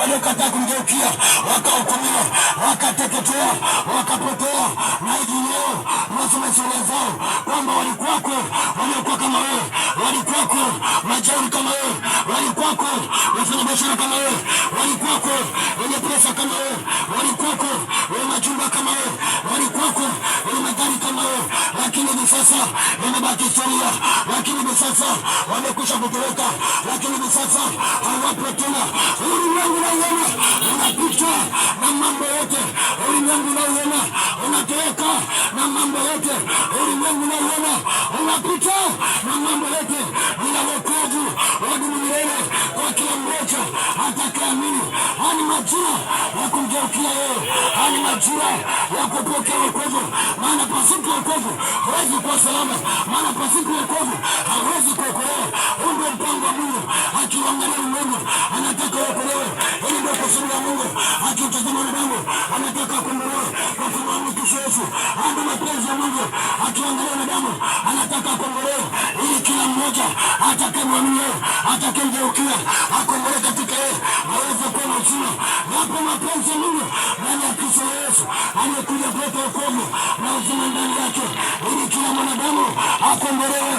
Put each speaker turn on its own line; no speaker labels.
Waliokataa kumgeukia wakahukumiwa, wakateketea, wakapotea. Na hivi leo nasoma historia zao kwamba walikuwako waliokuwa kama wewe, walikuwako majeuri kama wewe, walikuwako wafanyabiashara kama wewe, walikuwako wenye pesa kama wewe, walikuwako wenye majumba kama wewe, walikuwako wenye magari kama wewe, lakini hivi sasa wamebaki historia, lakini hivi sasa wamekwisha kutoweka, lakini hivi sasa hawapo tena. Ulimwengu unauona unapita na mambo yote, ulimwengu unauona unatoweka na mambo yote, ulimwengu unauona unapita na mambo yote. Ila wokovu wadumu milele kwa kila mmoja atakayeamini. Haya ni majira ya kumgeukia yeye, haya ni majira ya kupokea wokovu, maana pasipo wokovu hawezi kuwa salama, maana pasipo wokovu hawezi kuokolewa. Huu ndio mpango wa Mungu, akiuangalia ulimwengu anataka uokolewe. Hili ndio kusudi la Mungu, akiutazama wanadamu anataka akombolewe kwa kumwamini Kristo Yesu. Haya ndio mapenzi ya Mungu, akiangalia wanadamu anataka akombolewe, ili kila mmoja atakayemwamini yeye, atakayemgeukia akombolewe katika yeye, aweze kuwa na uzima. Yapo mapenzi ya Mungu ndani ya Kristo Yesu aliyekuja kuleta wokovu na uzima ndani yake, ili kila mwanadamu akombolewe.